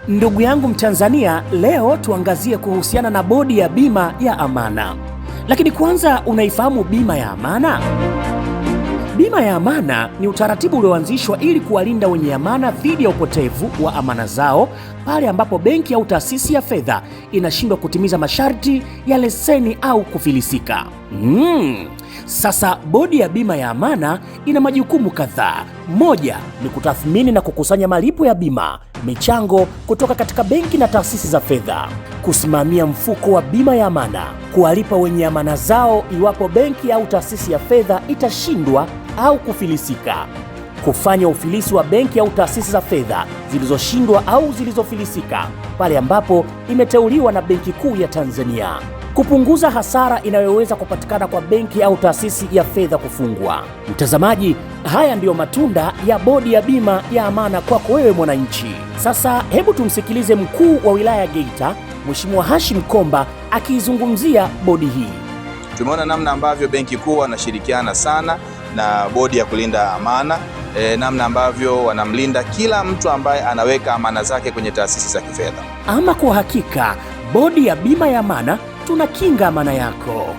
Ndugu yangu Mtanzania, leo tuangazie kuhusiana na bodi ya bima ya amana. Lakini kwanza, unaifahamu bima ya amana? Bima ya amana ni utaratibu ulioanzishwa ili kuwalinda wenye amana dhidi ya upotevu wa amana zao pale ambapo benki au taasisi ya fedha inashindwa kutimiza masharti ya leseni au kufilisika. Sasa bodi ya bima ya amana ina majukumu kadhaa. Moja ni kutathmini na kukusanya malipo ya bima, michango kutoka katika benki na taasisi za fedha, kusimamia mfuko wa bima ya amana, kuwalipa wenye amana zao iwapo benki au taasisi ya fedha itashindwa au kufilisika, kufanya ufilisi wa benki au taasisi za fedha zilizoshindwa au zilizofilisika pale ambapo imeteuliwa na Benki Kuu ya Tanzania, kupunguza hasara inayoweza kupatikana kwa benki au taasisi ya fedha kufungwa. Mtazamaji, haya ndiyo matunda ya bodi ya bima ya amana kwako wewe mwananchi. Sasa hebu tumsikilize mkuu wa wilaya ya Geita, Mheshimiwa Hashim Komba akiizungumzia bodi hii. Tumeona namna ambavyo Benki Kuu wanashirikiana sana na bodi ya kulinda amana, namna ambavyo wanamlinda kila mtu ambaye anaweka amana zake kwenye taasisi za kifedha. Ama kwa hakika, bodi ya bima ya amana tunakinga amana yako.